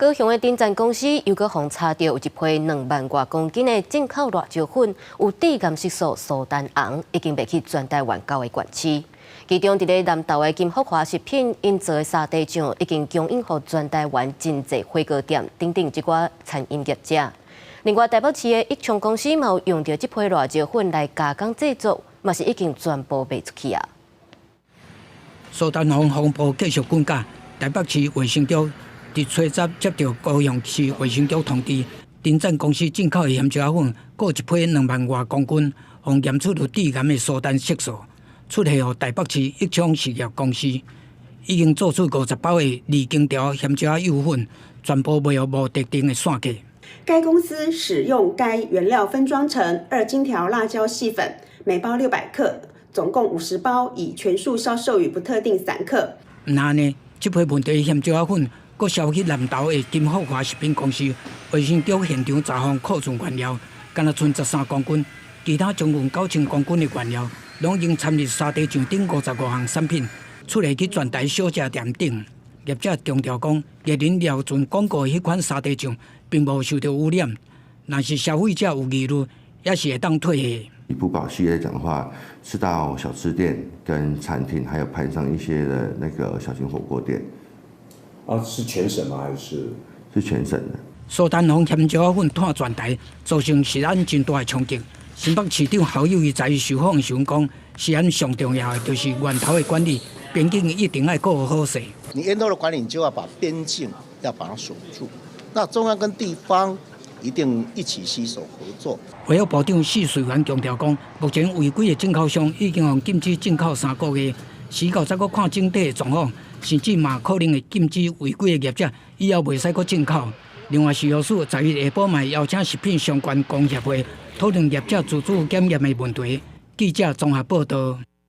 高雄的鼎贊公司又閣予查著有一批2萬外公斤的進口辣椒粉，有致癌色素蘇丹紅，已經賣去全台灣九个縣市。其中，佇咧南投的金福華食品𪜶做的沙茶醬，已經供應予全台灣真濟火鍋店等等這寡餐飲業者。另外，台北市的益昌公司嘛有用著這批辣椒粉來加工製作，嘛是已經全部賣出去啊。蘇丹紅風暴繼續滾價，台北市衛生局佇初十接著高雄市衛生局通知，鼎贊公司進口的鹹椒粉，閣一批2萬外公斤，予驗出有致癌的蘇丹色素，出貨予台北市益昌實業公司，已經做出50包的二荆條鹹椒幼粉，全部賣予無特定的線客。該公司使用該原料分裝成二荊條辣椒細粉，每包600克，總共50包，已全數銷售予不特定散客。毋但呢，這批問題鹹椒粉閣銷去南投的金福華食品公司，衛生局現場查封庫存原料，干焦賰13公斤，其他將近9000公斤的原料，攏已經摻入沙茶醬頂55項產品，出貨去全台小食店頂。業者強調講，藝人廖俊廣告的彼款沙茶醬並無受著汙染，若是消費者有疑慮，也是會當退貨。以不飽系列來講的話，是到小吃店、跟餐廳，還有盤上一些的那個小型火鍋店。啊，是全省嗎？還是？是全省的。蘇丹紅鹹椒粉湠全台，造成食安真大的衝擊。新北市長侯友宜在受訪時講，食安上重要的就是源頭的管理，邊境一定愛顧好勢。你源頭的管理，你就要把邊境要把它鎖住。那中央跟地方一定一起攜手合作。衛福部長許瑞元強調講，目前違規的進口商已經予禁止進口3個月，時到再閣看整體的狀況，甚至嘛可能會禁止違規的業者以後袂使閣進口。另外，食藥署11下晡嘛邀請食品相關工協會討論業者自主檢驗的問題。記者綜合報導。